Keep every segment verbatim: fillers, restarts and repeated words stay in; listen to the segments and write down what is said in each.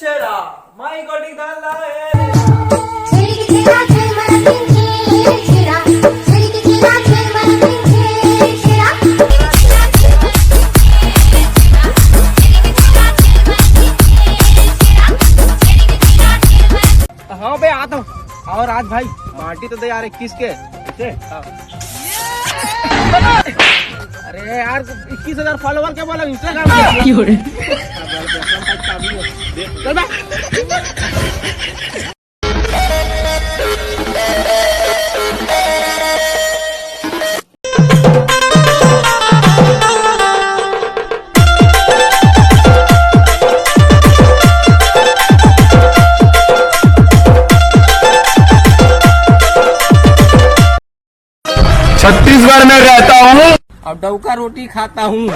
तेरा माई गोटी धान लाए। हाँ बे, आता हूँ। और आज भाई पार्टी तो दे यार, इक्कीस के। कैसे? हाँ। अरे यार, इक्कीस हजार फॉलोवर क्या बोला Instagram पे? चल बे। छत्तीसगढ़ में रहता हूँ। और डौका रोटी खाता हूँ।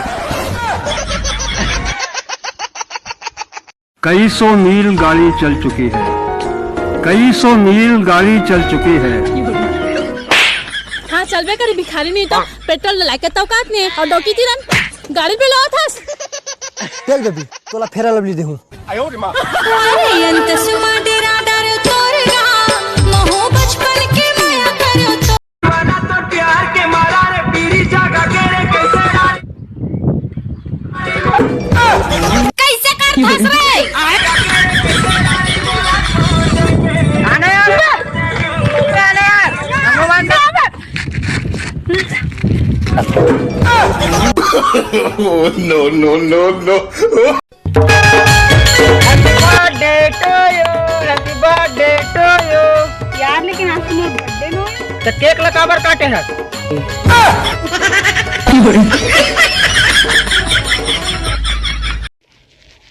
कई सौ मील गाड़ी चल चुकी है। कई सौ मील गाड़ी चल चुकी है। हाँ, चलबे करी भिखारी नहीं तो पेट्रोल डला के तौकात नहीं और डौकी तीरन गाड़ी पे लावत हस। चल बेबी, तोला फेरा लवली देहूँ। अरे अंत सुमा डेरा डर तोर गा, महू बचपन के मया करो तो। तो प्यार के मारा रे, पीरी जागा के रे, कैसे कैसे कर फंस रे? आने यार, आने यार, भगवान। Oh, no, no, no, no। Happy birthday to you, happy birthday to you। यार, लेकिन आज तो मोर बर्थडे नो है। तो केक ला काबर काटे है?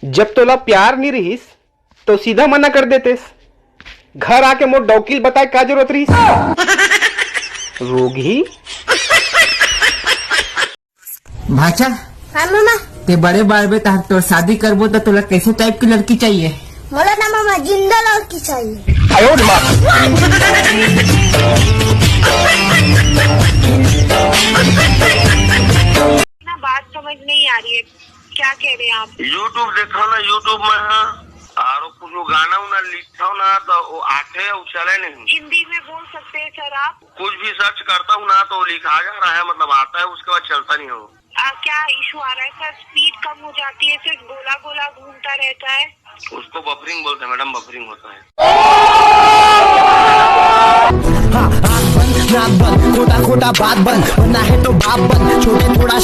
जब तोला प्यार नी रहिस, तो सीधा मना कर देतेस। घर आके मोर डौकी ल बताए का जरूरत रहिस? रोगही। भाचा, हाँ मामा। ते बड़े बार बे तहार तोर शादी करबो तो तोला कैसे टाइप की लड़की चाहिए? मोला ना मामा, जिंदा लड़की चाहिए। ना बात समझ नहीं आ रही है, क्या कह रहे हैं आप? YouTube देखा ना, YouTube में है। और कुछ वो गाना उना लिखता हूँ ना तो वो आते हैं, वो चले नहीं। हिंदी में बोल सकते हैं सर आप? कुछ भी सर्च करता हूँ ना तो वो लिखा जा रहा है, मतलब आता है, उसके बाद चलता नहीं हो। आ, क्या इशू आ रहा है सर? स्पीड कम हो जाती है, सिर्फ गोला गोला घूमता रहता है। उसको बफरिंग बोलते हैं मैडम, बफरिंग होता है। हाँ, आँख बंद, नाक बंद, खोटा खोटा बात बंद, बनना है तो बाप बंद, छोटे थोड़ा